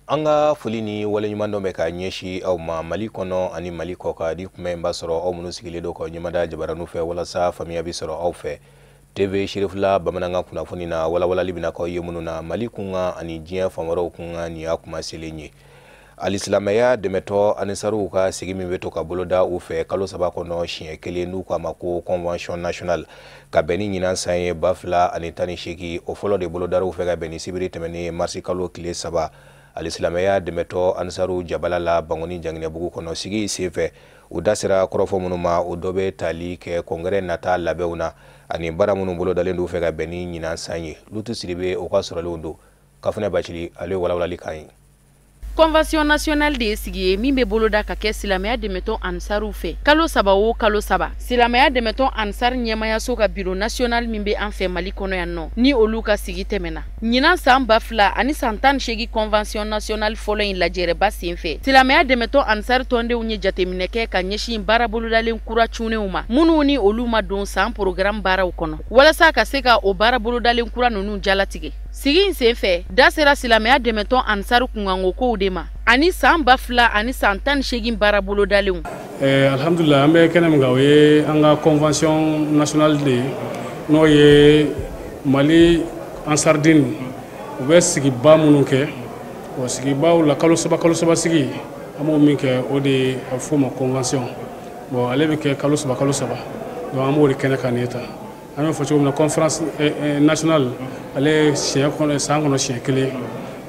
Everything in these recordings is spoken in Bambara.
An ka foli ni waleɲuman dɔ bɛ ka ɲɛsin aw ma Mali kɔnɔ ani Mali kɔkan. Ni kuma in b'a sɔrɔ aw minnu sigilen don k'aw ɲɛmada jabaraninw fɛ walasa faamuya bɛ sɔrɔ aw fɛ TV Cherifla bamanankan kunnafoni na, walawalali bɛna k'aw ye minnu na Mali kunkan ani diɲɛ fan wɛrɛw kunkan. Nin y'a kuma selen ye. Alisilamɛya dɛmɛtɔ Ansaruw ka sigi min bɛ to ka boloda u fɛ kalo 3 kɔnɔ siɲɛ kelen, n'u k'a ma ko convention nationale, ka bɛn ni ɲinan san ye 2018, o fɔlɔ de bolodaraw fɛ ka bɛn ni sibiri tɛmɛnen marisi kalo tile 3 alisilamɛya dɛmɛtɔ Ansaru jabala la Bankoni Janginɛbugu kɔnɔ. Sigi senfɛ, u da sera kɔrɔfɔ minnu ma, o dɔ bɛ tali kɛ congrès nata labɛnw na ani baara minnu bolodalen don fɛ ka bɛn ni ɲinan san ye. Lutu Sidibe, o ka sɔrɔlenw don. Kafunɛ Bacili, ale ye walawalali kan ye. Convention nationale de ye sigi ye min bɛ boloda ka kɛ silamɛya dɛmɛtɔn Ansaruw fɛ kalo 3 o kalo 3. Silamɛya dɛmɛtɔn Ansar ɲɛmayaso ka bureau national min bɛ an fɛ Mali kɔnɔ yan nɔ, ni olu ka sigi tɛmɛna ɲinan san 2018 convention nationale fɔlɔ in lajɛrɛba senfɛ, silamɛya dɛmɛtɔn Ansar tɔndenw ye jateminɛ kɛ ka ɲɛsin baara bolodalen kura cunnenw ma, minnu ni olu ma don san programme baaraw kɔnɔ, walasa ka se ka o baara bolodalen kura ninnu jalatigɛ. Sigi in senfɛ, da sera silamɛya dɛmɛtɔn Ansar kunkanko kow de ma ani san 2018 baara bolodalenw. Alhamdulillah, an bɛ kɛnɛ min kan, o ye an ka convention nationale de ye, n'o ye Mali Ansardine u bɛ sigiba minnu kɛ. O sigibaw la, kalo 3 kalo 3 sigi, an b'o min kɛ, o de ye a bɛ f'o ma convention. Bon, ale bɛ kɛ kalo 3 kalo 3, donc an b'o de kɛnɛ kan nin ye tan. An y'o fɔ cogo min na, conférence nationale, ale ye siɲɛ kɔnɔ, san kɔnɔ siɲɛ kelen.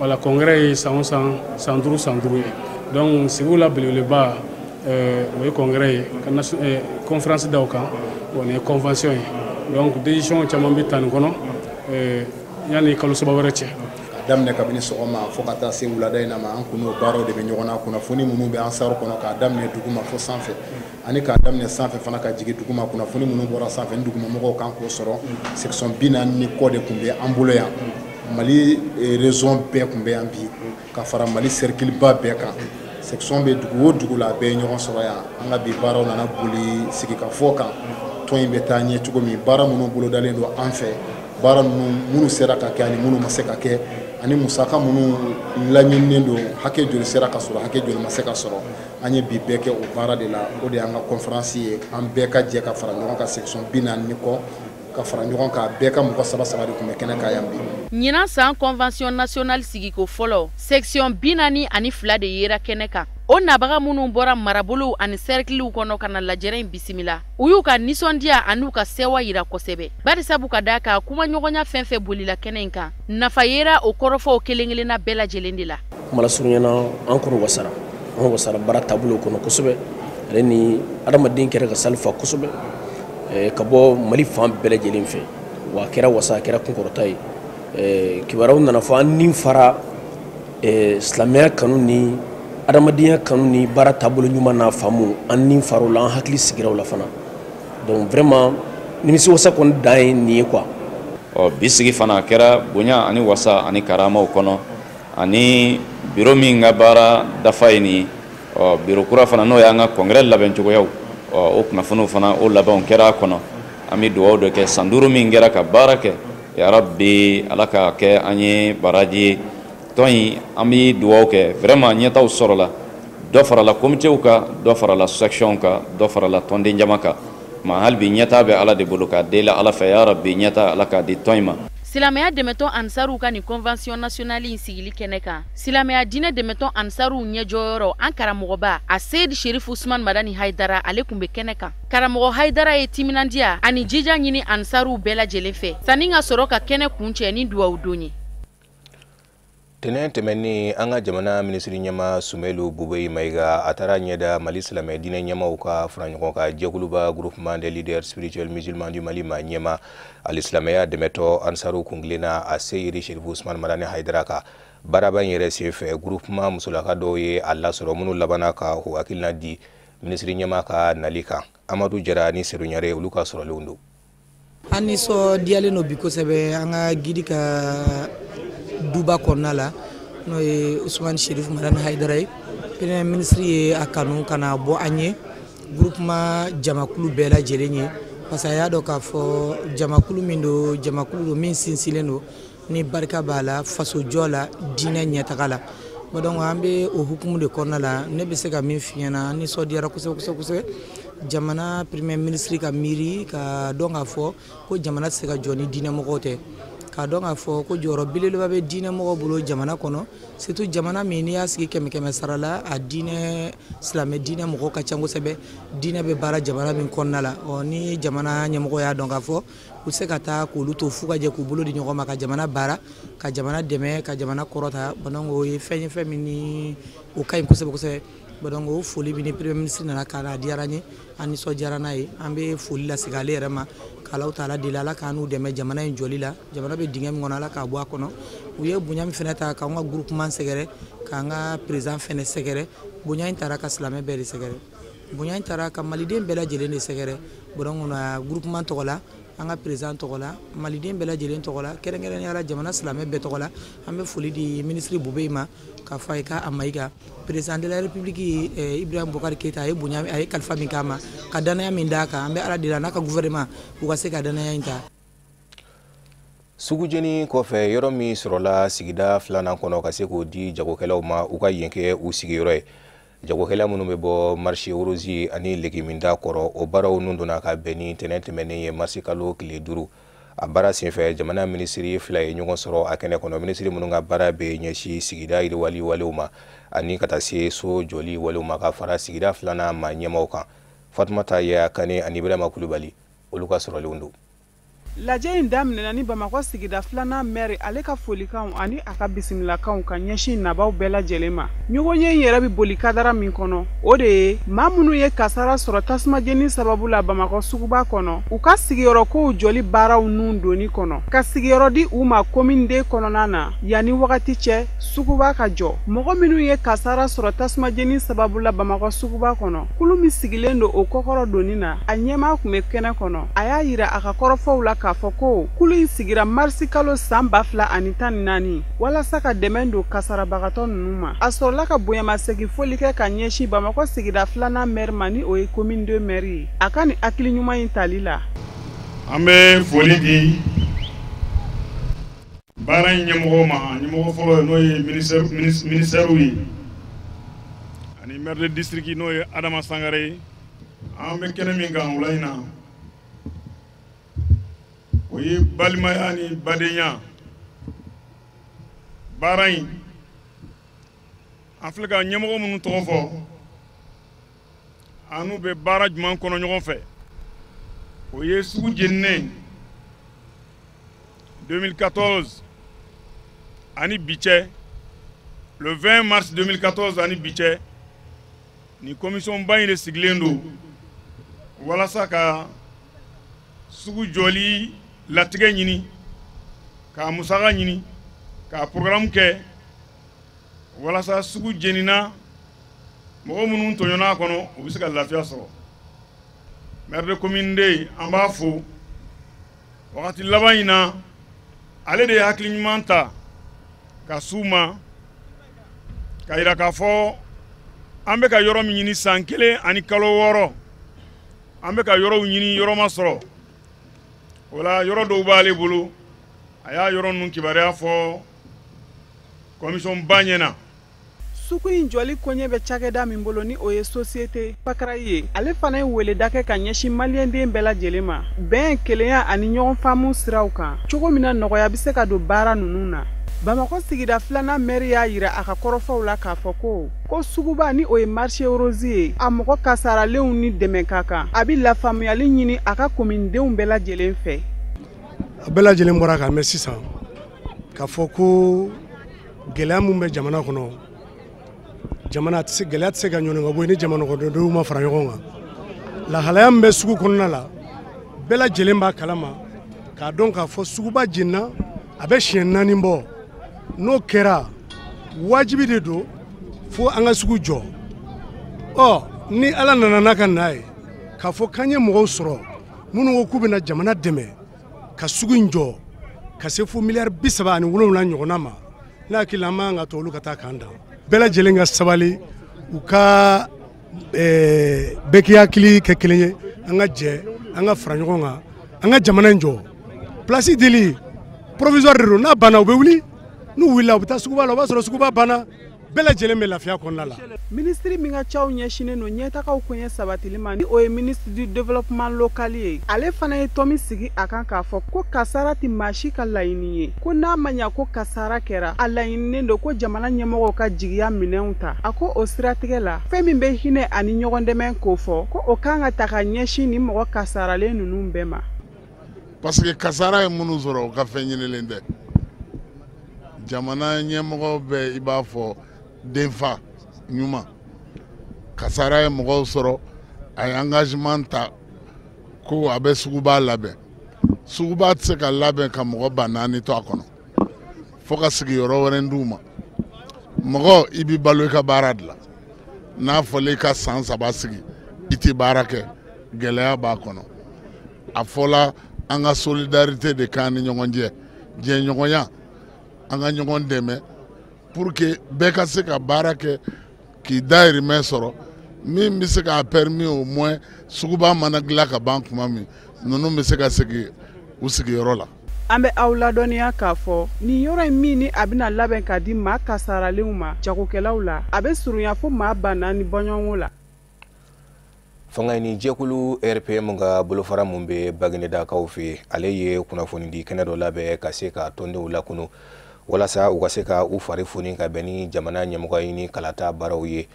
Wala congrès ye san o san, san 5 san 5 ye. Donc sigiw la belebeleba, o ye congrès ye ka conférence da o kan. Bon, nin ye convention ye, donc décision caman bɛ ta nin kɔnɔ yanni kalo 3 wɛrɛ cɛ. Ka daminɛ kabini sɔgɔma fo ka taa se wulada in na ma, an kun n'o baaraw de bɛ ɲɔgɔn na. Kunnafoni minnu bɛ Ansar kɔnɔ, k'a daminɛ duguma fo sanfɛ, ani k'a daminɛ sanfɛ fana ka jigin duguma, kunnafoni minnu bɔra sanfɛ ni dugumamɔgɔw kan k'o sɔrɔ. Section 40 ni kɔ de tun bɛ an bolo yan. Mali région bɛɛ tun bɛ yan bi, ka fara Mali cercle ba bɛɛ kan. Section bɛ dugu o dugu la, a bɛɛ ye ɲɔgɔn sɔrɔ yan. An ka bi baaraw nana boli sigikafɔ kan, tɔn in bɛ taa ɲɛ cogo min, baara minnu bolodalen don an fɛ, baara ninnu minnu sera ka kɛ ani minnu ma se ka kɛ, ani musaka minnu laɲininen don, hakɛ joli sera ka sɔrɔ, hakɛ joli ma se ka sɔrɔ. An ye bi bɛɛ kɛ o baara de la. O de y'an ka conférence ye. An bɛɛ ka jɛ ka fara ɲɔgɔn kan, section 40 ni kɔ ka fara ɲɔgɔn kan, bɛɛ ka mɔgɔ saba saba de tun bɛ kɛnɛ kan yan bi. Ɲinan san convention nationale sigiko fɔlɔ, section 42 de yera kɛnɛ kan. O nabaga minnu bɔra marabolow ani sɛrikiliw kɔnɔ ka na lajɛrɛ in bisimila, u y'u ka nisɔndiya an'u ka sɛwa yira kosɛbɛ, barisabu ka d'a kan kumaɲɔgɔnya fɛn fɛn bolila kɛnɛ in kan, nafa yera o kɔrɔfɔw kelen kelenna bɛɛ lajɛlen de la. Kuma lasurunya na, an kɔni wasara, an wasara baara taabolo kɔnɔ kosɛbɛ, ale ni adamaden kɛra ka salifa kosɛbɛ ka bɔ Mali fan bɛɛ lajɛlen fɛ. Wa a kɛra wasa, a kɛra kunkɔrɔta ye. Kibaruyaw nana fɔ an ni fara silamɛya kanu ni adamadenya kanu ni baara taabolo ɲuman n'a faamu, an ni far'o la, an hakili sigira o la fana. Donc vraiment, nimisiwasa kɔni dan ye nin ye quoi. Ɔ bi sigi fana a kɛra bonya ani wasa ani karamaw kɔnɔ, ani biro min ka baara dafa ye nin ye. Ɔ biro kura fana, n'o y'an ka congrès labɛn cogoyaw, ɔ o kunnafoniw fana, o labɛnw kɛra a kɔnɔ. An bɛ dugawu dɔ kɛ, san 5 min kɛra ka baara kɛ, yarabi Ala ka kɛ an ye baraji ye tɔn in. An bɛ dugawu kɛ vraiment, ɲɛtaw sɔrɔla, dɔ farala komitew kan, dɔ farala section kan, dɔ farala tɔnden jama kan. Ma hali bi ɲɛtaa bɛ Ala de bolo, k'a deli Ala fɛ, yarabi ɲɛta Ala k'a di tɔn in ma. Silamɛya dɛmɛtɔn Ansaruw ka nin convention nationale in sigili kɛnɛ kan, silamɛya diinɛ dɛmɛtɔn Ansaruw ɲɛjɔyɔrɔ, an karamɔgɔba a Seyidi Sherifu Usman Madani Hayidara, ale tun bɛ kɛnɛ kan. Karamɔgɔ Hayidara ye timinandiya ani jija ɲini Ansaruw bɛɛ lajɛlen fɛ sanni ka sɔrɔ ka kɛnɛ kuncɛ ni duwawu don ye. Tɛnɛn tɛmɛnen, an ka jamana minisiri ɲɛma Sumelu Bubeyi Mayiga, a taara ɲɛda Mali silamɛ diinɛ ɲɛmaw ka fara ɲɔgɔn kan jɛkuluba Groupement des leaders spirituels musulmans du Mali ma ɲɛma alisilamɛya dɛmɛtɔ Ansaru kunkilenna a Seyidi Sherifu Usman Madani Hayidara kan. Baaraba in yɛrɛ senfɛ, groupement musolaka dɔw ye a lasɔrɔ minnu labanna ka u hakilina di minisiri ɲɛma ka nali kan. Amadu Jara ni Sedu Ɲare, olu ka sɔrɔlenw don. An nisɔndiyalen don bi kosɛbɛ an ka guide ka duba kɔnɔna la, n'o ye Usumani Sherifu Madani Hayidara ye. Premier ministre ye a kanu ka na bɔ an ye groupement jamakulu bɛɛ lajɛlen ye, parce que a y'a dɔn k'a fɔ jamakulu min don, jamakulu don min sinsinlen don ni barika b'a la fasojɔ la, diinɛ ɲɛtaga la. Bon, donc an bɛ o hukumu de kɔnɔna la. Ne bɛ se ka min f'i ɲɛna, an nisɔndiyara kosɛbɛ kosɛbɛ kosɛbɛ. Jamana premier ministre ka miiri ka dɔn k'a fɔ ko jamana tɛ se ka jɔ ni diinɛmɔgɔw tɛ, k'a dɔn k'a fɔ ko jɔyɔrɔ belebeleba bɛ diinɛmɔgɔw bolo jamana kɔnɔ, surtout jamana min n'i y'a sigi kɛmɛ kɛmɛ sara la, a diinɛ silamɛ diinɛ mɔgɔw ka ca kosɛbɛ, diinɛ bɛ baara jamana min kɔnɔna la. Ɔ ni jamana ɲɛmɔgɔ y'a dɔn k'a fɔ u tɛ se ka taa k'olu to f'u ka jɛ k'u bolo di ɲɔgɔn ma ka jamana baara, ka jamana dɛmɛ, ka jamana kɔrɔta. Donc o ye fɛn ye, fɛn min ni o ka ɲi kosɛbɛ kosɛbɛ. Donc o foli min ni premier ministre nana ka na, a diyara n ye, an nisɔndiyara n'a ye. An bɛ foli lasegin ale yɛrɛ ma, k'Alahu taala deli Ala k'an n'u dɛmɛ jamana in jɔli la. Jamana bɛ dingɛ min kɔnɔ, Ala k'a bɔ a kɔnɔ. U ye bonya min fana ta k'an ka groupement sɛgɛrɛ, k'an ka président fana sɛgɛrɛ, bonya in taara ka silamɛ bɛɛ de sɛgɛrɛ, bonya in taara ka maliden bɛɛ lajɛlen de sɛgɛrɛ. Donc groupement tɔgɔ la, an ka président tɔgɔ la, maliden bɛɛ lajɛlen tɔgɔ la, kɛrɛnkɛrɛnnenya la jamana silamɛ bɛɛ tɔgɔ la, an bɛ foli di ministre Bubeye ma k'a fɔ a ye k'a Mayiga, président de la République Ibrahim Boubacar Keïta, a ye bonya, a ye kalifa min k'a ma, ka danaya min d'a kan, an bɛ Ala deli a n'a ka gouvernement u ka se ka danaya in ta. Sugujeni kɔfɛ, yɔrɔ min sɔrɔla sigida filanan kɔnɔ ka se k'o di jagokɛlaw ma u ka yen kɛ u sigiyɔrɔ ye, jagokɛla minnu bɛ bɔ Marché Rose ani Legiminda kɔrɔ, o baaraw nun donna ka bɛn ni tɛnɛn tɛmɛnen ye, marisi kalo tile 5. A baara senfɛ, jamana minisiri 2 ye ɲɔgɔn sɔrɔ a kɛnɛ kɔnɔ, minisiri minnu ka baara bɛ ɲɛsin sigida yiriwali walew ma ani ka taa se so jɔli walew ma, ka fara sigida filanan maa ɲɛmaaw kan. Fatumata Yaya Kane ani Ibrahima Kulubali, olu ka sɔrɔlenw don. Lajɛ in daminɛna ni Bamakɔ sigida filanan mɛri ale ka folikanw ani a ka bisimilakanw ka ɲɛsin nabaw bɛɛ lajɛlen ma. Ɲɔgɔnye in yɛrɛ bɛ boli kadara min kɔnɔ, o de ye maa minnu ye kasara sɔrɔ tasumajeni sababu la Bamakɔ suguba kɔnɔ, u ka sigiyɔrɔkow jɔli baaraw nun donni kɔnɔ, ka sigiyɔrɔ di u ma commune D kɔnɔna na yanni wagati cɛ suguba ka jɔ. Mɔgɔ minnu ye kasara sɔrɔ tasumajeni sababu la Bamakɔ suguba kɔnɔ, kulu min sigilen don o kɔkɔrɔ donni na, a ɲɛmaa tun bɛ kɛnɛ kɔnɔ. A y'a yira a ka kɔrɔfɔw la k'a fɔ ko kulu in sigira marisi kalo san 2014 walasa ka dɛmɛ don kasarabagatɔ ninnu ma. A sɔrɔla ka bonyamasegin foli kɛ ka ɲɛsin Bamakɔ sigida filanan mɛri ma, ni o ye commune 2 mɛri ye, a ka nin hakili ɲuman in tali la. An bɛ foli di baara in ɲɛmɔgɔw ma, ɲɛmɔgɔ fɔlɔ n'o ye ministère ye ani maire de district n'o ye Adama Sangare ye. An bɛ kɛnɛ min kan wula in na, o ye balimaya ni badenya baara in. An filɛ ka ɲɛmɔgɔ minnu tɔgɔ fɔ, an n'u bɛ baara jumɛn kɔnɔ ɲɔgɔn fɛ, o ye sugu jeninen 2014 ani bi cɛ, le 20 mars 2014 ani bi cɛ, nin commission ba in de sigilen don walasa ka sugu jɔli latigɛ ɲini, k'a musaka ɲini, k'a programme kɛ walasa sugu jenina mɔgɔ minnu tɔɲɔna a kɔnɔ, u bɛ se ka lafiya sɔrɔ. Maire de commune D, an b'a fo wagati laban in na, ale de ye hakili ɲuman ta ka s'u ma ka yira k'a fɔ an bɛ ka yɔrɔ min ɲini san 1 ani kalo 6, an bɛ ka yɔrɔw ɲini, yɔrɔ ma sɔrɔ. O la yɔrɔ dɔw b'ale bolo, a y'a yɔrɔ ninnu kibaruya fɔ commission ba ɲɛna. Sugu in jɔli koɲɛ bɛ cakɛda min bolo, ni o ye société Pakara ye, ale fana ye weleda kɛ ka ɲɛsin maliyɛnden bɛɛ lajɛlen ma bɛn, kelenya ani ɲɔgɔn faamu siraw kan, cogo min na nɔgɔya bɛ se ka don baara ninnu na. Bamakɔ sigida filanan mɛri y'a yira a ka kɔrɔfɔw la k'a fɔ ko suguba, ni o ye Marché Rose ye, a mɔgɔ kasaralenw ni dɛmɛ ka kan. A bɛ lafaamuyali ɲini a ka kominidenw bɛɛ lajɛlen fɛ. A bɛɛ lajɛlen bɔra k'a mɛn sisan k'a fɔ ko gɛlɛya min bɛ jamana kɔnɔ, jamana tɛ se, gɛlɛya tɛ se ka ɲɔni ka bɔ yen ni jamana kɔnɔdenw ma fara ɲɔgɔn kan. Lahalaya min bɛ sugu kɔnɔna la, bɛɛ lajɛlen b'a kalama k'a dɔn k'a fɔ suguba jenina a bɛ siɲɛ 4 bɔ. N'o kɛra, wajibi de don fo an ka sugu jɔ. Ɔ ni Ala nana n'a ka na ye k'a fɔ k'an ye mɔgɔw sɔrɔ minnu ko k'u bɛna jamana dɛmɛ ka sugu in jɔ ka se fo miliyari 37 ɲɔgɔnna ma, ne hakili la an man kan ka to olu ka taa k'an dan. Bɛɛ lajɛlen ka sabali, u ka bɛɛ k'i hakili kɛ kelen ye, an ka jɛ, an ka fara ɲɔgɔn kan, an ka jamana in jɔ. Place deli provisoire de don, n'a banna u bɛ wuli, n'u wulila u bɛ taa suguba la, o b'a sɔrɔ suguba banna. Bɛɛ lajɛlen bɛ lafiya kɔnɔna la. Minisiri min ka caw ɲɛsinnen don ɲɛtagaw koɲɛ sabatili ma, ni o ye ministre du développement local ye, ale fana ye tɔmi sigi a kan k'a fɔ ko kasara tɛ maa si ka laɲini ye, ko n'a ma ɲa ko kasara kɛra, a laɲininen don ko jamana ɲɛmɔgɔw ka jigiya minɛnw ta. A ko o siratigɛ la, fɛn min bɛ hinɛ ani ɲɔgɔn dɛmɛ k'o fɔ, ko o kan ka ta ka ɲɛsin ni mɔgɔ kasaralen ninnu bɛɛ ma. Parce que kasara ye minnu sɔrɔ, o ka fɛn ɲinilen tɛ. Jamana ɲɛmɔgɔ bɛɛ, i b'a fɔ denfa ɲuman, kasara ye mɔgɔw sɔrɔ, a ye engagement ta ko a bɛ suguba labɛn. Suguba tɛ se ka labɛn ka mɔgɔ 4000 to a kɔnɔ, fo ka sigiyɔrɔ wɛrɛ d'u ma. Mɔgɔ, i b'i balo i ka baara de la. N'a fɔla i ka san 3 sigi i tɛ baara kɛ, gɛlɛya b'a kɔnɔ. A fɔla an ka solidarité de k'an ni ɲɔgɔn cɛ, jɛɲɔgɔnya, an ka ɲɔgɔn dɛmɛ pour que bɛɛ ka se ka baara kɛ k'i dahirimɛ sɔrɔ, min bɛ se k'a permis au moins suguba mana dilan ka ban tuma min, ninnu bɛ se ka segin u sigiyɔrɔ la. An bɛ aw ladɔnniya k'a fɔ nin yɔrɔ in min ni a bɛna labɛn ka di maa kasaralenw ma jagokɛlaw la, a bɛ surunya fo maa 4000 bɔɲɔgɔnko la. Fanga ni jɛkulu RPM ka bolofara mun bɛ Baginedakaw fɛ, ale ye kunnafonidi kɛnɛ dɔ labɛn ka se ka tɔndenw lakunu walasa u ka se ka u fari foni ka bɛn ni jamana ɲɛmɔgɔ ɲini kalata baaraw ye,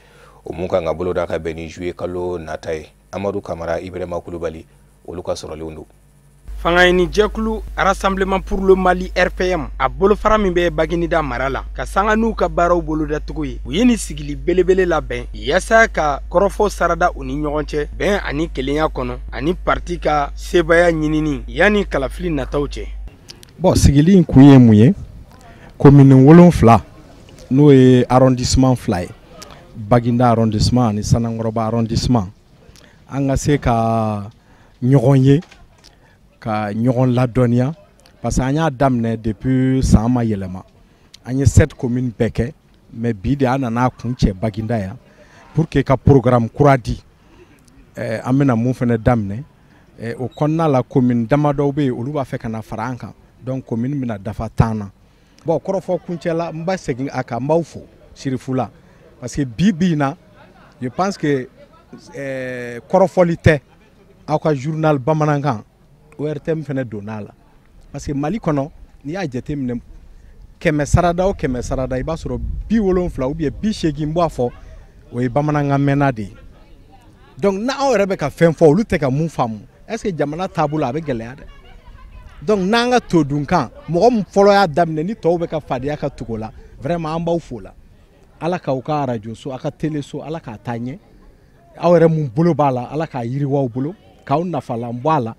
o mun kan ka boloda ka bɛn ni juillet kalo nata ye. Amadu Kamara, Ibrahima Kulubali, olu ka sɔrɔlenw don. Fanga ɲini jɛkulu Rassemblement pour le Mali RPM, a bolofara min bɛ Bagineda mara la, ka sanga n'u ka baaraw bolodacogo ye, u ye nin sigili belebele labɛn yaasa ka kɔrɔfɔ sarada u ni ɲɔgɔn cɛ bɛn ani kelenya kɔnɔ, ani parti ka sebaaya ɲinini yanni kalafili nataw cɛ. Bon, sigili in kun ye mun ye? Commune 7, n'o ye arrondissement 2 ye, Baginda arrondissement ani Sanankɔrɔba arrondissement, an ka se ka ɲɔgɔn ye, ka ɲɔgɔn ladɔnniya, parce que an y'a daminɛ depuis san ma yɛlɛma, an ye 7 communes bɛɛ kɛ, mais bi de an nana kun cɛ Baginda yan pour que ka programme kura di. An bɛna mun fana daminɛ o kɔnɔna la, commune damadɔw bɛ yen, olu b'a fɛ ka na fara an kan, donc commune bɛna dafa 10 na. Bon, kɔrɔfɔ kuncɛ la, n b'a segin a kan, n b'aw fo Sirifula, parce que bi bi in na, je pense que kɔrɔfɔli tɛ, aw ka journal bamanankan ORTM fana donna a la, parce que Mali kɔnɔ, n'i y'a jateminɛ, 100 sarada o 100 sarada, i b'a sɔrɔ 70 ou bien 80 b'a fɔ o ye bamanankan mɛnna de ye. Donc n'aw yɛrɛ bɛ ka fɛn fɔ, olu tɛ ka mun faamu, est ce que jamana taabolo a bɛ gɛlɛya dɛ. Donc n'an ka todunkan, mɔgɔ min fɔlɔ y'a daminɛ, ni tɔw bɛ ka fadenya ka tugu o la, vraiment an b'aw fo la. Ala k'aw ka radio so, aw ka télé so, Ala k'a taa ɲɛ. Aw yɛrɛ mun bolo b'a la, Ala k'a yiriwa aw bolo, k'aw nafalan bɔ a la.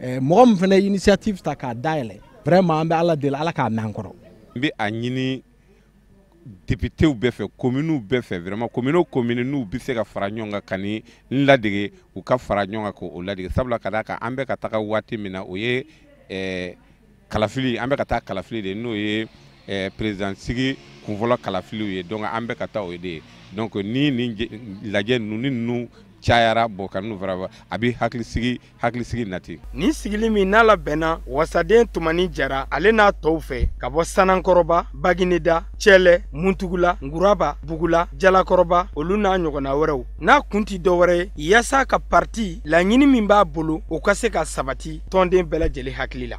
Mɔgɔ min fana ye initiative ta k'a dayɛlɛ, vraiment an bɛ Ala deli, Ala k'a mɛn an kɔrɔ. N bɛ a ɲini députéw bɛɛ fɛ, communes bɛɛ fɛ, vraiment commune o commune n'u bɛ se ka fara ɲɔgɔn kan ka ni ladege, u ka fara ɲɔgɔn kan k'o ladege, sabula ka d'a kan an bɛ ka taga waati min na, o ye kalafili, an bɛ ka taa kalafili de, n'o ye président sigi kunfɔlɔ kalafiliw ye, donc an bɛ ka taa o de ye. Donc ni nin lajɛ ninnu ni ninnu cayara, bɔ ka n'u fara, a bɛ hakilisigi nati. Nin sigili min n'a labɛnna wasaden Tumani Jara ale n'a tɔw fɛ ka bɔ Sanankɔrɔba, Bagineda, Cɛlɛ, Muntugula, Nguraba, Bugula, Jalakɔrɔba, olu n'a ɲɔgɔnna wɛrɛw, n'a kun ti dɔwɛrɛ ye yaasa ka parti laɲini min b'a bolo, o ka se ka sabati tɔnden bɛɛ lajɛlen hakili la.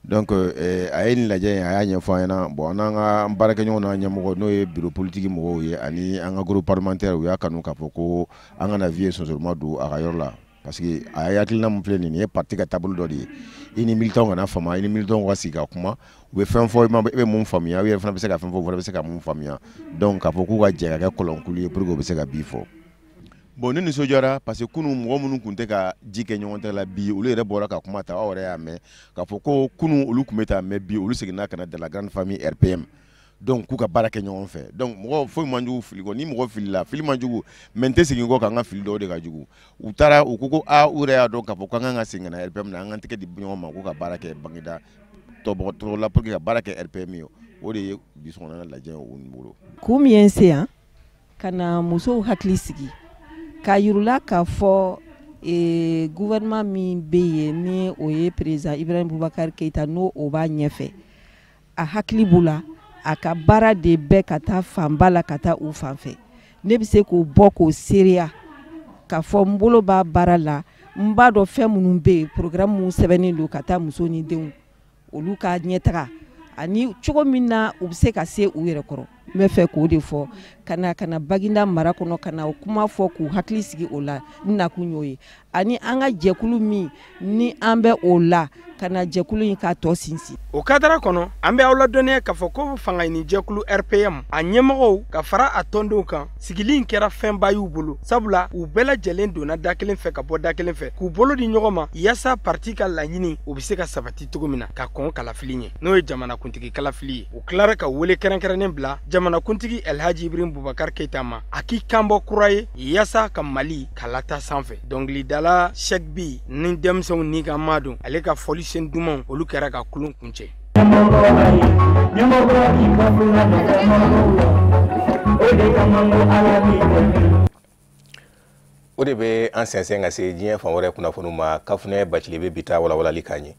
Donc a ye nin lajɛ in, a y'a ɲɛfɔ an ɲɛna. Bon, an n'an ka baarakɛɲɔgɔnw n'an ɲɛmɔgɔ, n'o ye bureau politique mɔgɔw ye, ani an ka groupe parlementaire, u y'a kanu k'a fɔ ko an ka na vie sɔsɔrɔma don a ka yɔrɔ la, parce que a ye hakilina min filɛ nin ye parti ka taabolo dɔ de ye. I ni militants kana fama, i ni militants ka sigi ka kuma, u bɛ fɛn fɔ i ma, e bɛ mun faamuya, u yɛrɛ fana bɛ se ka fɛn fɔ, u fana bɛ se ka mun faamuya. Donc k'a fɔ k'u ka jɛ ka kɛ kɔlɔnkulu ye pour que u bɛ se ka bi fɔ. Bon, ne nisɔndiyara parce que kunun mɔgɔ minnu tun tɛ ka ji kɛ ɲɔgɔn tɛ la, bi olu yɛrɛ bɔra ka kuma ta, aw yɛrɛ y'a mɛn k'a fɔ ko kunun olu tun bɛ taa, mais bi olu seginna ka na de la grande famille RPM, donc k'u ka baara kɛ ɲɔgɔn fɛ. Donc mɔgɔ foyi man jugu fili kɔ, ni mɔgɔ filila, fili man jugu, mais n tɛ segin kɔ k'an ka fili dɔw de ka jugu. U taara u ko aa, u yɛrɛ y'a dɔn k'a fɔ k'an kan ka segin ka na RPM na, an k'an tɛgɛ di ɲɔgɔn ma k'u ka baara kɛ Bagineda tɔgɔ la pour que ka baara kɛ RPM ye. O de ye bi sɔgɔmada lajɛ o bolo. Kun min ye n se yan ka na musow hakili sigi, k'a yir'u la k'a fɔ gouvernement min bɛ yen, ni o ye président Ibrahim Boubacar Keïta, n'o o b'a ɲɛfɛ, a hakili b'u la, a ka baara de bɛ ka taa fanba la ka taa u fan fɛ. Ne bɛ se k'o bɔ k'o seereya k'a fɔ n bolo b'a baara la, n b'a dɔn fɛn minnu bɛ yen, programme minnu sɛbɛnnen don ka taa muso ni denw olu ka ɲɛtaga ani cogo min na u bɛ se ka se u yɛrɛ kɔrɔ. N bɛ fɛ k'o de fɔ ka na Baginda mara kɔnɔ, ka na o kuma fɔ k'u hakili sigi o la. N nakun y'o ye, ani an ka jɛkulu min ni an bɛ o la, ka na jɛkulu in k'a tɔ sinsin. O kadara kɔnɔ, an bɛ aw ladɔnniya k'a fɔ ko fangaɲini jɛkulu RPM a ɲɛmɔgɔw ka fara a tɔndenw kan, sigili in kɛra fɛnba y'u bolo, sabula u bɛɛ lajɛlen donna da kelen fɛ ka bɔ da kelen fɛ k'u bolo di ɲɔgɔn ma yaasa parti ka laɲini o bɛ se ka sabati cogo min na ka kɔn kalafili ɲɛ, n'o ye jamanakuntigi kalafili ye. U tilara ka wele kɛrɛnkɛrɛnnen bila jamanakuntigi Elhaji Ibrahim Boubacar Keita ma, a k'i kanbɔ kura ye yaasa ka Mali ka lata sanfɛ. Dɔnkilidala Cheikh B ni denmisɛnw ni ka madon, ale ka fɔli sen dumanw olu kɛra ka kulun kuncɛ. O de bɛ an sɛnsɛn ka se diɲɛ fan wɛrɛ kunnafoniw ma. Kafunɛ Bacili bɛ bi ta walawalali k'an ye.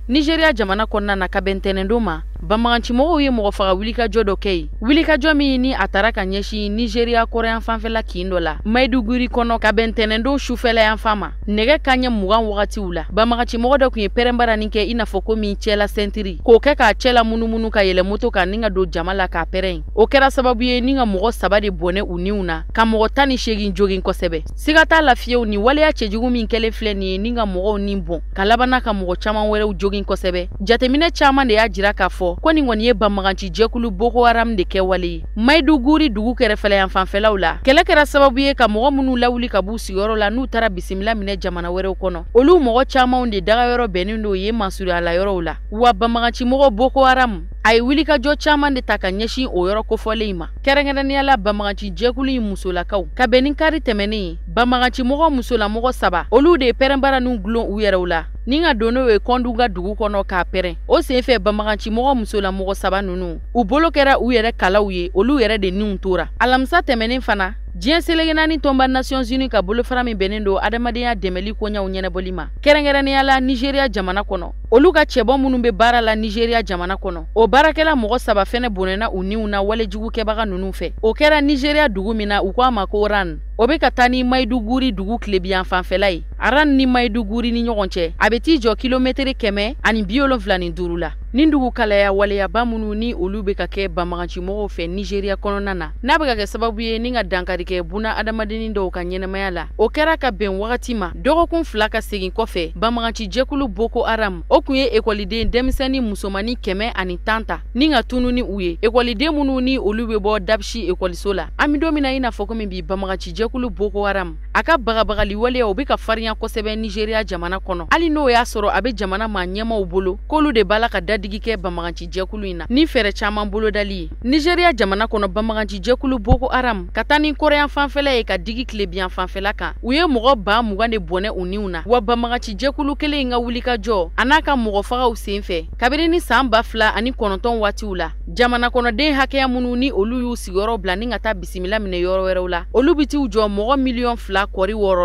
Nigeria jamana kɔnɔna na, ka bɛn tɛnɛndon ma, banbagancimɔgɔw ye mɔgɔ faga wulikajɔ dɔ kɛ yen, wulikajɔ min ni a taara ka ɲɛsin Nigeria kɔrɔyan fanfɛla kin dɔ la, Maiduguri kɔnɔ, ka bɛn tɛnɛndon sufɛla yan fan ma, nɛgɛ kanɲɛ 20 wagatiw la. Banbagancimɔgɔ dɔ tun ye pɛrɛnbaranin kɛ i n'a fɔ ko min cɛla sɛntiri, k'o kɛ k'a cɛla munumunu ka yɛlɛ moto kan ni ka don jama la k'a pɛrɛn. O kɛra sababu ye ni ka mɔgɔ 3 de bɔnɛ u niw na, ka mɔgɔ 18 jogin kosɛbɛ. Siga t'a la fiyewu, ni waleya cɛjugu min kɛlen filɛ nin ye ni ka mɔgɔw ni bɔn, ka labanna ka mɔgɔ caman wɛrɛw jogin kosɛbɛ. Jateminɛ caman de y'a jira k'a fɔ ko nin kɔni ye banbagaci jɛkulu Boko Haram de kɛwale ye. Maiduguri dugu kɛrɛfɛla yan fanfɛlaw la, kɛlɛ kɛra sababu ye ka mɔgɔ minnu lawuli ka b'u sigiyɔrɔ la n'u taara bisimila minɛ jamana wɛrɛw kɔnɔ, olu mɔgɔ camanw de dagayɔrɔ bɛnnen don yen masurunyala yɔrɔw la. Wa banbagaci mɔgɔ Boko Haram a ye wulikajɔ caman de ta ka ɲɛsin o yɔrɔ kofɔlen in ma, kɛrɛnkɛrɛnnenya la banbagaci jɛkulu in musolakaw. Ka bɛn ni kari tɛmɛnen ye, banbagaci mɔgɔ musolamɔgɔ 3 olu de ye pɛrɛnbara ninnu gulon u yɛrɛw la ni ka don n'o ye Kɔnduga dugu kɔnɔ k'a pɛrɛn. O senfɛ banbagaci mɔgɔ musolamɔgɔ 3 ninnu u bolo kɛra u yɛrɛ kalaw ye, olu yɛrɛ de niw tora. Alamisa tɛmɛnen fana, diɲɛ seleke naani tɔnba Nations Unies ka bolofara min bɛnnen don adamadenya dɛmɛli koɲɛw ɲɛnabɔli ma, kɛrɛnkɛrɛnnenya la Nigeria jamana kɔnɔ, olu ka cɛbɔ minnu bɛ baara la Nigeria jamana kɔnɔ, o baarakɛla mɔgɔ 3 fɛnɛ bɔnɛna u niw na walejugu kɛbaga ninnu fɛ. O kɛra Nigeria dugu min na, u ko a ma ko Ran, o bɛ ka taa ni Maiduguri dugu tilebiyan fanfɛla ye. Ran ni Maiduguri ni ɲɔgɔn cɛ, a bɛ t'i jɔ kilomɛtiri 175 la. Nin dugu kalaya waleyaba minnu ni olu bɛ ka kɛ banbagancimɔgɔw fɛ Nigeria kɔnɔna na, n'a bɛ ka kɛ sababu ye ni ka dankari kɛ buna adamadennin dɔw ka ɲɛnamaya la, o kɛra ka bɛn wagati ma dɔgɔkun 2 ka segin kɔfɛ. Banbagaci jɛkulu Boko Haram o kun ye ekɔliden denmisɛnnin musomannin 110 ta ni ka tunu ni u ye, ekɔliden minnu ni olu bɛ bɔ Dabsi ekɔliso la. An bɛ don min na i n'a fɔ komi bi, banbagaci jɛkulu Boko Haram a ka bagabagali waleyaw bɛ ka farinya kosɛbɛ Nigeria jamana kɔnɔ, hali n'o y'a sɔrɔ a bɛ jamana maa ɲɛmaaw bolo k'olu de b'a la ka dadigi kɛ banbagaci jɛkulu in na ni fɛɛrɛ caman bolodali ye. Nigeria jamana kɔnɔ, banbagaci jɛkulu Boko Haram ka taa ni kɔrɔyan fanfɛla ye ka digi tilebiyan fanfɛla kan, u ye mɔgɔ 20,000 de bɔnɛ u niw na. Wa banbagaci jɛkulu kelen in ka wulikajɔ a n'a ka mɔgɔ fagaw senfɛ kabini ni san 2009 waatiw la, jamana kɔnɔden hakɛya minnu ni olu y'u sigiyɔrɔ bila ni ka taa bisimila minɛ yɔrɔ wɛrɛw la, olu bɛ t'u jɔ mɔgɔ 2.6 million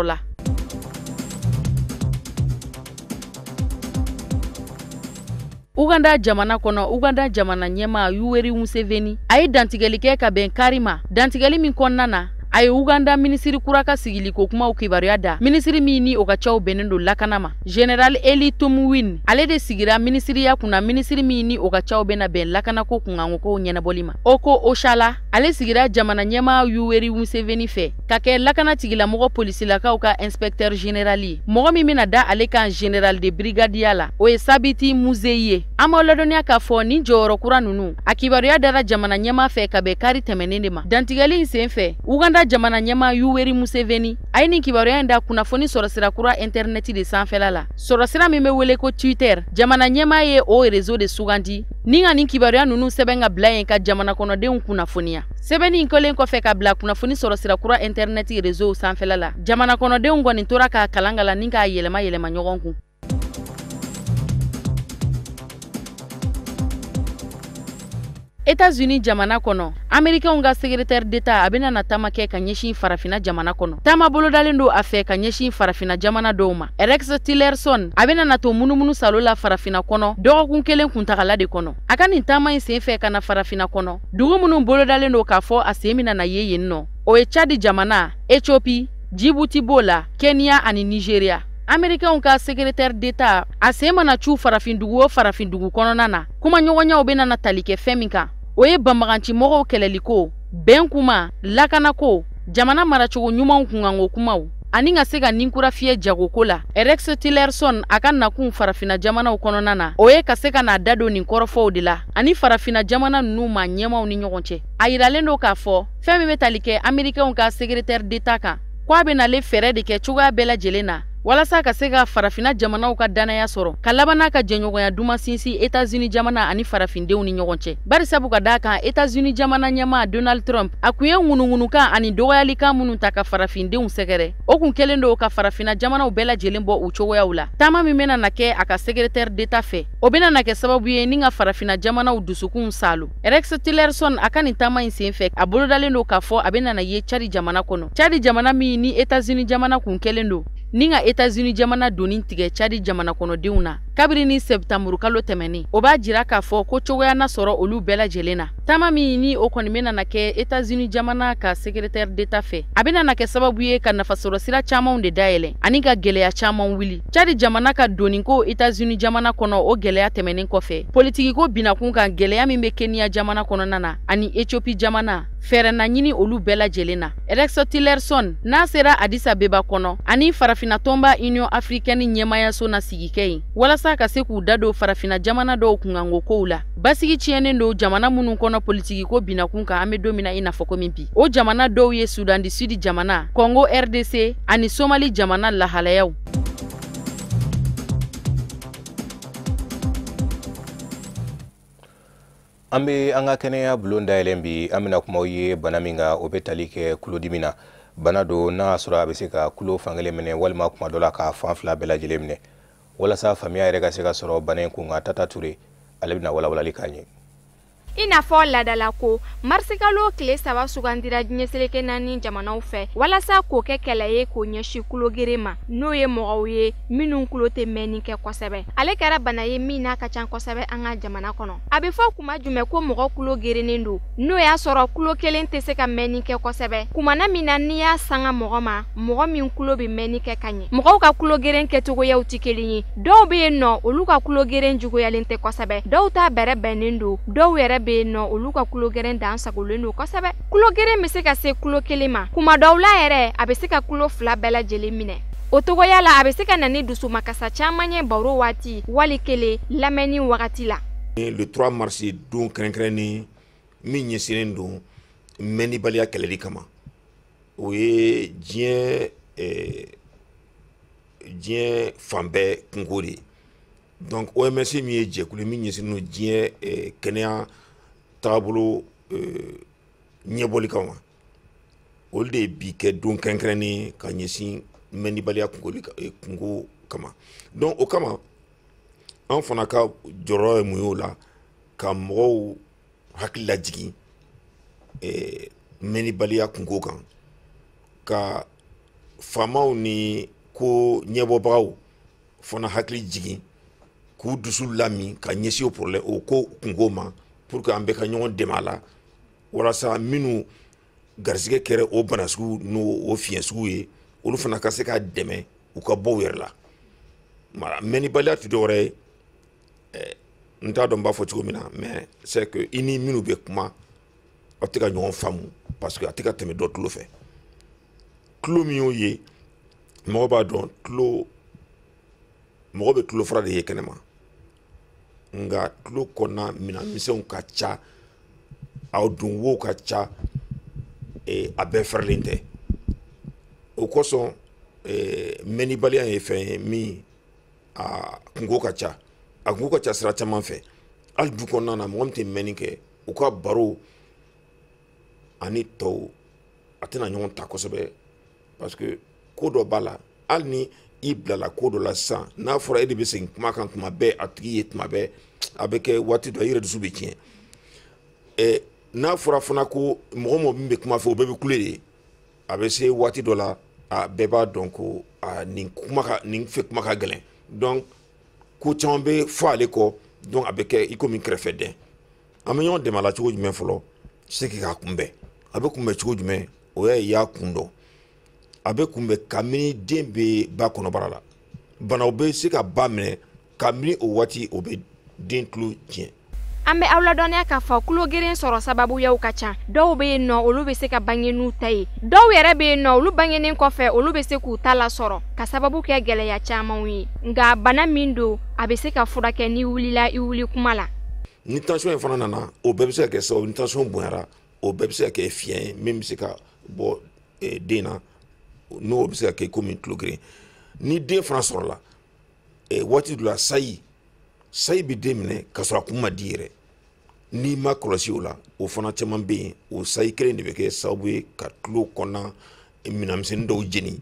la. Uganda jamana kɔnɔ, Uganda jamana ɲɛmaa Yoweri Museveni a ye dantigɛli kɛ ka bɛn kari ma, dantigɛli min kɔnɔna na a ye Uganda minisiri kura ka sigiliko kumaw kibaruya da, minisiri min ni o ka caw bɛnnen don lakana ma. Général Eli Tumwine ale de sigira minisiriya kunna, minisiri min ni o ka caw bɛna bɛn lakanako kunkankow ɲɛnabɔli ma. O ko Oshala ale sigira jamana ɲɛmaa Yoweri Museveni fɛ ka kɛ lakana tigilamɔgɔ polisilakaw ka inspecteur général ye. Mɔgɔ min bɛna da ale kan général de brigade la, o ye Sabiti Muzeyi ye. An b'aw ladɔnniya k'a fɔ nin jɔyɔrɔ kura ninnu a kibaruya dara jamana ɲɛmaa fɛ ka bɛn kari tɛmɛnen de ma. Dantigɛli in sen fɛ, Uganda jamana ɲɛmaa Yoweri Museveni a ye nin kibaruya in da kunnafoni sɔrɔsira kura intɛrɛnɛti de sanfɛla la, sɔrɔsira min bɛ wele ko Twitter. Jamana ɲɛmaa ye o réseau de sugandi ni ka nin kibaruya ninnu sɛbɛn ka bila yen ka jamana kɔnɔdenw kunnafoniya. Sɛbɛnni in kɛlen kɔfɛ ka bila kunnafoni sɔrɔsira kura intɛrɛnɛti réseau sanfɛla la, jamana kɔnɔdenw kɔni tora k'a kalan kalan ni k'a yɛlɛma yɛlɛma ɲɔgɔn kun. États-Unis jamana kɔnɔ, Américains ka secrétaire d'État a bɛna na taama kɛ ka ɲɛsin farafina jamana kɔnɔ. Taama bolodalen don a fɛ ka ɲɛsin farafina jamana dɔw ma. Rex Tillerson a bɛna na to munumunu salo la farafina kɔnɔ dɔgɔkun kelen kuntagala de kɔnɔ. A ka nin taama in senfɛ ka na farafina kɔnɔ, dugu minnu bolodalen don k'a fɔ a sen bɛna na ye yen nɔ, o ye Tchad jamana, Ethiopie, Djibouti b'o la, Kenya ani Nigeria. Américains ka secrétaire d'État a sen mana cu farafindugu o farafindugu kɔnɔna na, kumaɲɔgɔnyaw bɛna na tali kɛ fɛn min kan, o ye banbagancimɔgɔw kɛlɛliko, bɛn kuma, lakanako, jamana maracogo ɲumanw kunkanko kumaw, ani ka se ka ninkura fiyɛ jagoko la. Rex Tillerson a ka nakun farafina jamanaw kɔnɔna na, o ye ka se ka n'a da don nin kɔrɔfɔw de la ani farafina jamana ninnu maa ɲɛmaw ni ɲɔgɔn cɛ. A yiralen don k'a fɔ fɛn min bɛ tali kɛ Américains ka secrétaire d'État kan, k'a bɛ nale fɛɛrɛ de kɛ cogoya bɛɛ lajɛlen na walasa ka se ka farafina jamanaw ka danaya sɔrɔ, ka laban n'a ka jɛɲɔgɔnya duman sinsin États-Unis jamana ani farafindenw ni ɲɔgɔn cɛ. Barisabu ka d'a kan, États-Unis jamana ɲɛmaa Donald Trump a kun ye ŋunuŋunukan ani dɔgɔyalikan minnu ta ka farafindenw sɛgɛrɛ, o kun kɛlen don ka farafina jamanaw bɛɛ lajɛlen bɔ u cogoyaw la. Taama min bɛna na kɛ a ka secrétaire d'État fɛ, o bɛna na kɛ sababu ye ni ka farafina jamanaw dusukunw saalo. Rex Tillerson a ka nin taama in senfɛ, a bolodalen don k'a fɔ a bɛna na ye Tchad jamana kɔnɔ. Tchad jamana min ni États-Unis jamana kun kɛlen don ni ka États-Unis jamana doni tigɛ Tchad jamana kɔnɔdenw na kabiri ni septembre kalo tɛmɛnen, o b'a jira k'a fɔ ko cogoya na sɔrɔ olu bɛɛ lajɛlen na. Taama min ni o kɔni bɛna na kɛ États-Unis jamana ka secrétaire d'État fɛ, a bɛna na kɛ sababu ye ka nafasɔrɔ sira camanw de dayɛlɛ ani ka gɛlɛya caman wuli. Tchad jamana ka doniko États-Unis jamana kɔnɔ, o gɛlɛya tɛmɛnen kɔfɛ, politikiko binakun kan gɛlɛya min bɛ Kenya jamana kɔnɔna na ani Ethiopie jamana, fɛɛrɛ na ɲini olu bɛɛ lajɛlen na. Rex Tillerson n'a sera Addis Abeba kɔnɔ ani farafina tɔnba Union africaine ɲɛmaayaso na sigi kɛ yen walasa ka se k'u da don farafina jamana dɔw kunkanko kow la. Basigi tiɲɛnen don jamana minnu kɔnɔ politikiko binakun kan, an bɛ don min na i n'a fɔ komi bi. O jamana dɔw ye Soudan du Sud jamana, Congo RDC ani Somali jamana lahalayaw. An bɛ an ka kɛnɛya bulon dayɛlɛn bi, an bɛna kumaw ye bana min kan, o bɛ tali kɛ tulodimi na. Bana don n'a y'a sɔrɔ a bɛ se ka tulo fankelen minɛ walima kuma dɔ la k'a fan fila bɛɛ lajɛlen minɛ. Walasa faamuya yɛrɛ ka se ka sɔrɔ bana in kun kan, Tata Ture ale bɛna walawalali k'an ye. I n'a fɔ ladala ko marisikalo tile 3 sugandira diɲɛ seleke 4 jamanaw fɛ walasa k'o kɛ kɛlɛ ye k'o ɲɛsin tulogere ma, n'o ye mɔgɔw ye minnu tulo tɛ mɛnni kɛ kosɛbɛ. Ale kɛra bana ye min n'a ka ca kosɛbɛ an ka jamana kɔnɔ. A bɛ fɔ kuma jumɛn ko mɔgɔ tulo gerennen don, n'o y'a sɔrɔ tulo kelen tɛ se ka mɛnni kɛ kosɛbɛ. Kumana min na n'i y'a sanga mɔgɔ ma, mɔgɔ min tulo bɛ mɛnni kɛ ka ɲɛ. Mɔgɔw ka tulo geren kɛcogoyaw tɛ kelen ye. Dɔw bɛ yen nɔ, olu ka tulo geren juguyalen tɛ kosɛbɛ, dɔw ta bɛrɛ bɛnnen don, dɔw yɛrɛ bɛ yen nɔ, olu ka tulogɛrɛn dan sagolen don kosɛbɛ. Tulogɛrɛn bɛ se ka se tulo kelen ma, kuma dɔw la yɛrɛ a bɛ se ka tulo 2 bɛɛ lajɛlen minɛ. O togoya la, a bɛ se ka na ni dusumakasa caman ye baro waati wali kelen lamɛnni wagati la. Le 3 mars don kɛrɛnkɛrɛnnen min ɲɛsinnen don mɛnnibaliya kɛlɛli kama, o ye diɲɛ fan bɛɛ kunko de ye. Donc OMS min ye jɛkulu min ɲɛsinnen don diɲɛ kɛnɛya tagabolo ɲɛbɔli kama, olu de ye bi kɛ don kɛrɛnkɛrɛnnen ka ɲɛsin mɛnnibaliya kunko kama. Donc o kama an fana ka jɔyɔrɔ ye mun ye o la, ka mɔgɔw hakili lajigin mɛnnibaliya kunko kan, ka faamaw ni ko ɲɛbɔbagaw fana hakili jigin k'u dusu lamin ka ɲɛsin o problème o ko kunko ma, pour que an bɛɛ ka ɲɔgɔn dɛmɛ a la walasa minnu garisɛgɛ kɛra o bana sugu n'o o fiɲɛ sugu ye, olu fana ka se ka dɛmɛ u ka bɔ u yɛrɛ la. Mɛnnibaliya tɛ dɔwɛrɛ ye, n t'a dɔn n b'a fɔ cogo min na, mais c'est que i ni minnu bɛ kuma aw tɛ ka ɲɔgɔn faamu, parce que a tɛ ka tɛmɛ dɔ tulo fɛ. Tulo min y'o ye, mɔgɔ b'a dɔn tulo, mɔgɔ bɛ tulo fara de ye kɛnɛma, nka tulo kɔnɔna minɛn misɛnw ka ca, aw dun wo ka ca, a bɛɛ fɛrɛlen tɛ. O kosɔn mɛnnibaliya ye fɛn ye min a kunko ka ca, a kunko ka ca sira caman fɛ. Hali du kɔnɔna na, mɔgɔ min tɛ mɛnni kɛ, u ka baro ani tɔw a tɛna ɲɔgɔn ta kosɛbɛ, parce que ko dɔ b'a la. Hali ni i bilala ko dɔ la sisan, n'a fɔra e de bɛ segin kuma kan tuma bɛɛ, a tigi ye tuma bɛɛ, a bɛ kɛ waati dɔ i yɛrɛ dusu bɛ tiɲɛ. N'a fɔra fana ko mɔgɔ mɔgɔ min bɛ kuma fɛ, o bɛɛ bɛ kule de. A bɛ se waati dɔ la, a bɛɛ b'a dɔn ko a nin kuma ka, nin fɛ kuma ka gɛlɛn. Donc ko caman bɛ fɔ ale kɔ. Donc a bɛ kɛ i komi kɛrɛfɛdɛn. An bɛ ɲɔgɔn dɛmɛ a la cogo jumɛn? Fɔlɔ, se k'a kunbɛn. A bɛ kunbɛn cogo jumɛn? O y'a ye, i y'a kun dɔn. A bɛ kunbɛn kabini den bɛ ba kɔnɔbara la. Banaw bɛ se ka ba minɛ kabini o waati, o bɛ den tulo tiɲɛ. An bɛ aw ladɔnniya k'a fɔ tulogeren sɔrɔ sababuyaw ka ca. Dɔw bɛ yen nɔ, olu bɛ se ka bange n'u ta ye. Dɔw yɛrɛ bɛ yen nɔ, olu bangenen kɔfɛ, olu bɛ se k'u ta lasɔrɔ ka sababu kɛ gɛlɛya camanw ye. Nka bana min don, a bɛ se ka furakɛ n'i wulila i wuli kuma la. Ni tension in fana nana, o bɛɛ bɛ se ka kɛ sababu. Ni tension bonyara, o bɛɛ bɛ se ka kɛ fiɲɛ ye min bɛ se ka bɔ den na, n'o bɛ se ka kɛ komi tulogeren. Ni den fana sɔrɔla waati dɔ la, sayi bɛ den minɛ ka sɔrɔ a kun ma di yɛrɛ. N'i ma kɔlɔsi o la, o fana caman bɛ yen. O sayi kelen de bɛ kɛ sababu ye ka tulo kɔnɔna minɛnmisɛnnin dɔw jeni,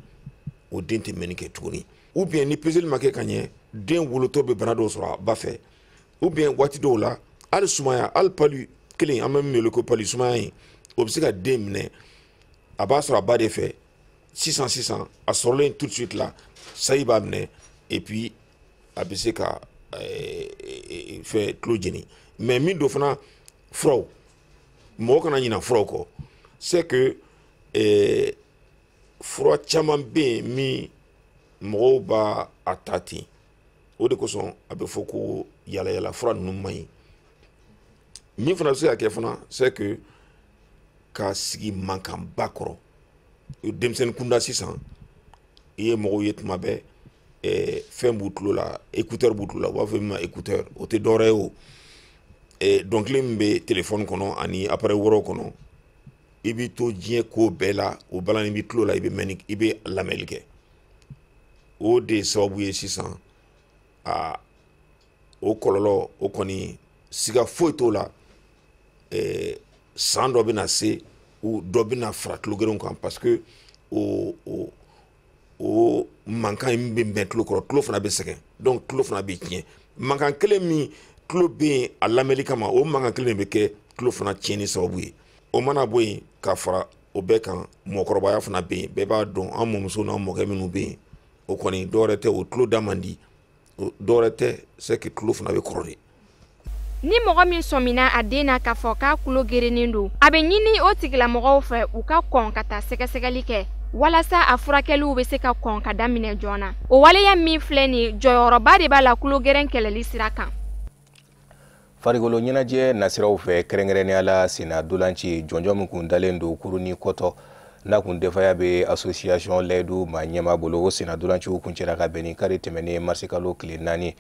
o den tɛ mɛnni kɛ tuguni. Ou bien ni peseli ma kɛ ka ɲɛ, den wolotɔ bɛ bana dɔw sɔrɔ a ba fɛ. Ou bien waati dɔw la, hali sumaya, hali palu kelen, an bɛ min wele ko palu sumaya in, o bɛ se ka den minɛ. A b'a sɔrɔ a ba de fɛ sisan sisan, a sɔrɔlen tout de suite la, sayi b'a minɛ, et puis a bɛ se ka fɛn tulo jeni. Mais min don fana, furaw, mɔgɔ kana ɲina furaw kɔ. C'est que fura caman bɛ yen min mɔgɔw b'a a ta ten. O de kosɔn a bɛ fɔ ko yala yala fura ninnu man ɲi. Min fana bɛ se ka kɛ fana, c'est que ka sigi mankanba kɔrɔ. Denmisɛnnin kunda sisan, i ye mɔgɔw ye tuma bɛɛ, fɛn b'u tulo la, écouteur b'u tulo la. U b'a fɔ min ma écouteur, o tɛ dɔwɛrɛ ye o, dɔnkili min bɛ téléphone kɔnɔ ani appareil wɛrɛw kɔnɔ. I b'i to diɲɛ ko bɛɛ la, o balani b'i tulo la, i bɛ mɛnni, i bɛ lamɛnli kɛ. O de ye sababu ye sisan a o kɔlɔlɔ, o kɔni siga foyi t'o la. San dɔ bɛna se, u dɔ bɛna fara tulogerenw kan, parce que o mankan in bɛ mɛn tulo kɔrɔ, tulo fana bɛ sɛgɛn, donc tulo fana bɛ tiɲɛ. Mankan kelen min tulo bɛ yen a lamɛnli kama, o mankan kelen de bɛ kɛ tulo fana tiɲɛni sababu ye. O mana bɔ yen, ka fara o bɛɛ kan, mɔgɔkɔrɔbaya fana bɛ yen. Bɛɛ b'a dɔn, an mɔmuso n'an mɔkɛ minnu bɛ yen, o kɔni dɔwɛrɛ tɛ, o tulo da man di, dɔwɛrɛ tɛ, c'est que tulo fana bɛ kɔrɔ de. Ni mɔgɔ min sɔmina a den na k'a fɔ k'a tulo gerennen don, a bɛ ɲini o tigilamɔgɔw fɛ u ka kɔn ka taa sɛgɛsɛgɛli kɛ walasa a furakɛliw bɛ se ka kɔn ka daminɛ joona. O waleya min filɛ nin, jɔyɔrɔba de b'a la tulogeren kɛlɛli sira kan. Farikolo ɲɛnajɛ nasiraw fɛ, kɛrɛnkɛrɛnnenya la senna dolanci jɔnjɔn min kun dalen don Kuruni Kɔtɔ, n'a kun denfaya bɛ association Layidu maa ɲɛmaa bolo, o senna dolanciw kuncɛra ka bɛn ni kari tɛmɛnen marisikalo tile 4.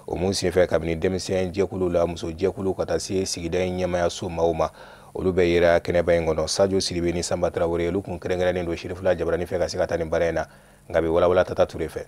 O mun senfɛ, kabini denmisɛn jɛkulu la, muso jɛkulu, ka taa se sigida in ɲɛmayaso maaw ma, olu bɛɛ yera kɛnɛba in kɔnɔ. Sajo Siribe ni Sanba Tarawele, olu kun kɛrɛnkɛrɛnnen don Sirifila Jabarani fɛ ka se ka taa nin baara in na. Nka bɛ walawala Tata Ture fɛ.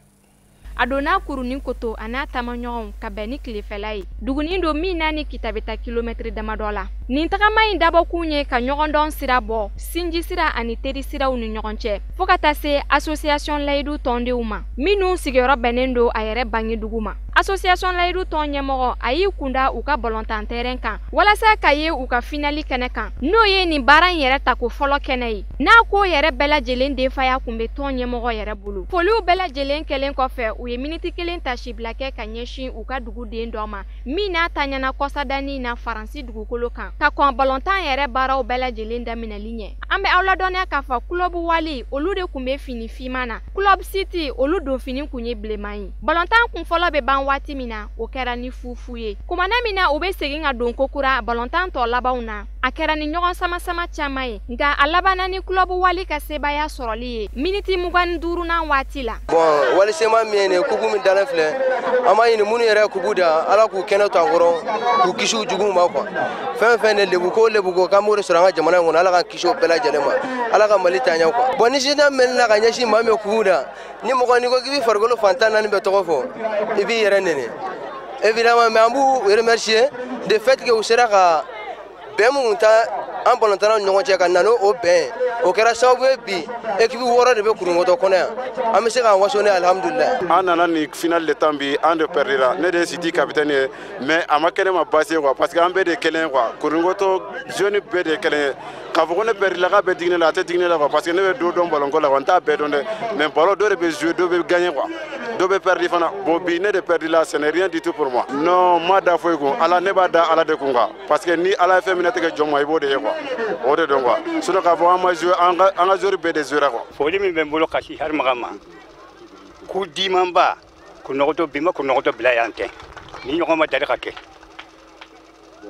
A donna Kurunin Koto a n'a taamaɲɔgɔnw ka bɛn ni tilefɛla ye. Dugunin don min n'a ni Kita bɛ taa kilomɛtiri damadɔ la. Nin tagama in dabɔkun ye ka ɲɔgɔndɔn sira bɔ sinji sira ani teri siraw ni ɲɔgɔn cɛ, fo ka taa se association Layidu tɔndenw ma minnu sigiyɔrɔ bɛnnen don a yɛrɛ bange dugu ma. Association Layidu tɔn ɲɛmɔgɔ, a y'i kunda u ka balontan terrain kan walasa ka ye u ka finali kɛnɛ kan, n'o ye nin baara in yɛrɛ tako fɔlɔ kɛnɛ ye, n'a ko yɛrɛ bɛɛ lajɛlen denfaya kun bɛ tɔn ɲɛmɔgɔ yɛrɛ bolo. Foliw bɛɛ lajɛlen kɛlen kɔfɛ, u ye miniti kelen tasibila kɛ ka ɲɛsin u ka duguden dɔ ma min n'a taɲana kɔsadani na Faransi dugukolo kan, ka kɔn balontan yɛrɛ baaraw bɛɛ lajɛlen daminɛli ɲɛ. An bɛ aw ladɔnniya k'a fɔ Club Wali, olu de kun bɛ fini finman na, Club City, olu don fini kun ye bilenman ye. Balontan kun fɔlɔ bɛ ban waati min na, o kɛra ni fufu ye. Kumana min na u bɛ segin ka don kokura balontan tɔ labanw na, a kɛra ni ɲɔgɔn sama-sama caman ye, nka a labanna ni Club Wali ka sebaaya sɔrɔli ye miniti 25nan waati la. Bon, wali sema min ye nin kupu min dalen filɛ, an b'a ɲini minnu yɛrɛ kupu da, Ala k'u kɛnɛ to an kɔrɔ, k'u kisi u juguw ma quoi. Fɛn fɛn de lebu ko lebu ko k'an b'o de sɔrɔ an ka jamana in kɔnɔ, Ala k'an kisi o bɛɛ lajɛlen ma, Ala ka Mali taa ɲɛ quoi. Bon, ni sisan mɛnna ka ɲɛsin maa min ye kupu da, ni mɔgɔ n'i ko k'i b'i farikolo fan 14 bɛɛ tɔgɔ fɔ, i b'i yɛrɛ nɛni. Évidemment, mais an b'u remercier de fait que u sera ka bɛn mun ta An balontannaw ni ɲɔgɔn cɛ ka na n'o bɛn o kɛra sababu ye bi équipe 6 de bɛ Kurunkoto kɔnɔ yan an bɛ se k'an waso ne alhamdulilayi. An nana nin finale de tan bi an de perdira ne de ye Siti capitaine ye mais a ma kɛ ne ma baasi ye quoi parce que an bɛɛ de ye kelen ye quoi Kurunkoto jeune bɛɛ de ye kelen ye k'a fɔ ko ne perdila k'a bɛ digi ne la a tɛ digi ne la quoi parce que ne bɛ dɔ dɔn ballon ko la quoi n t'a bɛɛ dɔn dɛ mais ballon dɔ de bɛ jouer dɔ bɛ gagner quoi dɔ bɛ perdi fana bon bi ne de perdila ce n'est rien du tout pour moi. Non n ma da foyi kun ala ne b'a da ala de kun quoi parce que ni ala ye fɛn min tigɛ jɔn ma i b'o de ye quoi o de don quoi sinon k'a fɔ an ma jouer an ka joueur bɛɛ de jouera quoi. Foli min bɛ n bolo ka si Harimaga ma ko dimanba kunɔgɔtɔ bi ma kunɔgɔtɔ bila yan tɛ ni ɲɔgɔn ma deli ka kɛ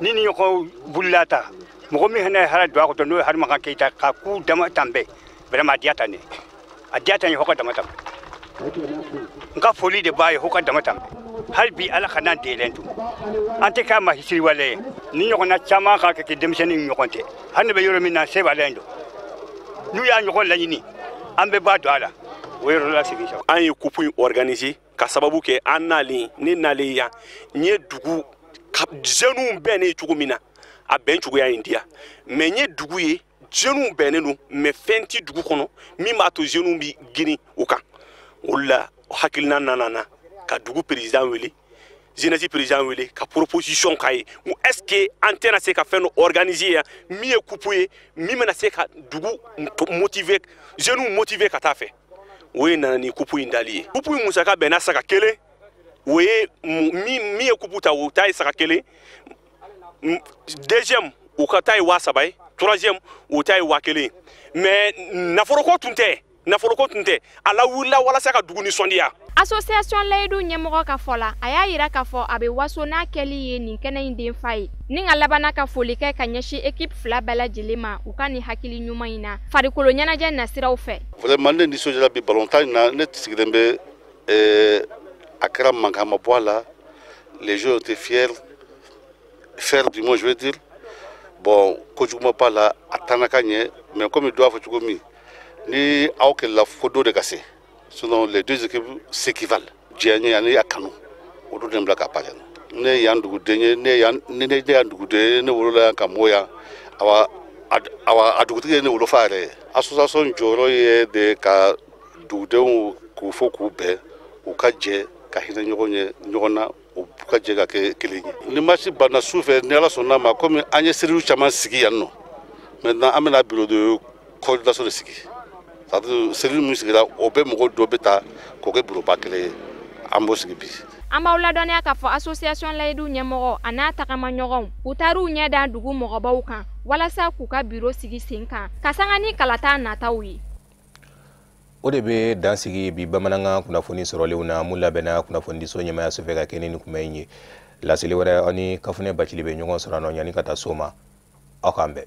ni ni ɲɔgɔn wulila ta mɔgɔ min fana ye hara don a kɔtɔ n'o ye Harimaga Keyita ka k'u dama tanbɛ vraiment a diya ta ne a diya ta n ye fo ka dama tɛmɛ n ka foli de b'a ye fo ka dama tɛmɛ hali bi ala ka n'an delen to an tɛ k'a ma hisiriwale ye ni ɲɔgɔnna caman ka kɛ denmisɛnnin ɲɔgɔn tɛ hali ne bɛ yɔrɔ min na se b'ale don n'u y'a ɲɔgɔn laɲini an bɛɛ b'a don a la o yɔrɔ la segin sa. An ye coupe in organiser ka sababu kɛ an nalen ne nalen yan n ye dugu jeunes bɛnnen cogo min na a bɛn cogoya in diya mais n ye dugu ye jeunes bɛnnen don mais fɛn ti dugu kɔnɔ min b'a to jeunes bi girin o kan o la hakilina nana na ka dugu président wele jeunesse président wele ka proposition k'a ye n ko est ce que an tɛna se ka fɛn dɔ organiser yan min ye coupe ye min bɛna se ka dugu motiver jeunes motiver ka taa fɛ o ye nana ni coupe in dali ye coupe in musaka bɛnna saga kelen o ye min ye coupe ta o ta ye saga kelen deuxième o ka ta ye 3000 ye troisième o ta ye 1000 mais nafoloko tun tɛ a lawulila walasa ka dugu nisɔndiya. Association layidu ɲɛmɔgɔ ka fɔ la a y'a yira k'a fɔ a bɛ waso n'a kɛli ye nin kɛnɛ in denfa ye ni ka labanna ka foli kɛ ka ɲɛsin équipe 2 bɛɛ lajɛlen ma u ka nin hakili ɲuman in na farikolo ɲɛnajɛ nasiraw fɛ. Vraiment ne nisɔndiyara bi balontan in na ne sigilen bɛ a kɛra mankan ma bɔ a la les joueurs étaient fiers du moins je veux dire bon kojugu ma b'a la a taana ka ɲɛ mais comme dɔ y'a fɔ cogo min ni aw kɛlɛla fo dɔ de ka se sinon les deux équipes s'équivalent diɲɛ ani a kanu o dun de bila ka pan ne yan duguden ye ne yan duguden ne wolola yan ka mɔ yan awa a dugutigi ye ne wolofa yɛrɛ ye association jɔyɔrɔ ye de ka dugudenw k'u fɔ k'u bɛn u ka jɛ ka hinɛ ɲɔgɔn ye ɲɔgɔn na u ka jɛ ka kɛ kelen ye ni match banna su fɛ ni ala sɔnna ma komi an ye cellule caman sigi yan nɔ maintenant an bɛna bureau de coordination de sigi c'est-à-dire cellule min sigira o bɛ mɔgɔ dɔ bɛ ta k'o kɛ bureau ba kelen ye an b'o sigi bi. An b'aw ladɔnniya k'a fɔ association layidu ɲɛmɔgɔ a n'a tagamaɲɔgɔnw u taar'u ɲɛ da dugu mɔgɔbaw kan walasa k'u ka biro sigi sen kan ka sanga ni kalata nataw ye. O de bɛ dan sigi bi bamanankan kunnafoni sɔrɔlenw na mun labɛnna kunnafonidiso ɲɛmayaso fɛ ka kɛ ni nin kuma in ye laseli wɛrɛ aw ni Kafunɛ Bacili bɛ ɲɔgɔn sɔrɔ a nɔ yanni ka taa so ma aw k'an bɛn.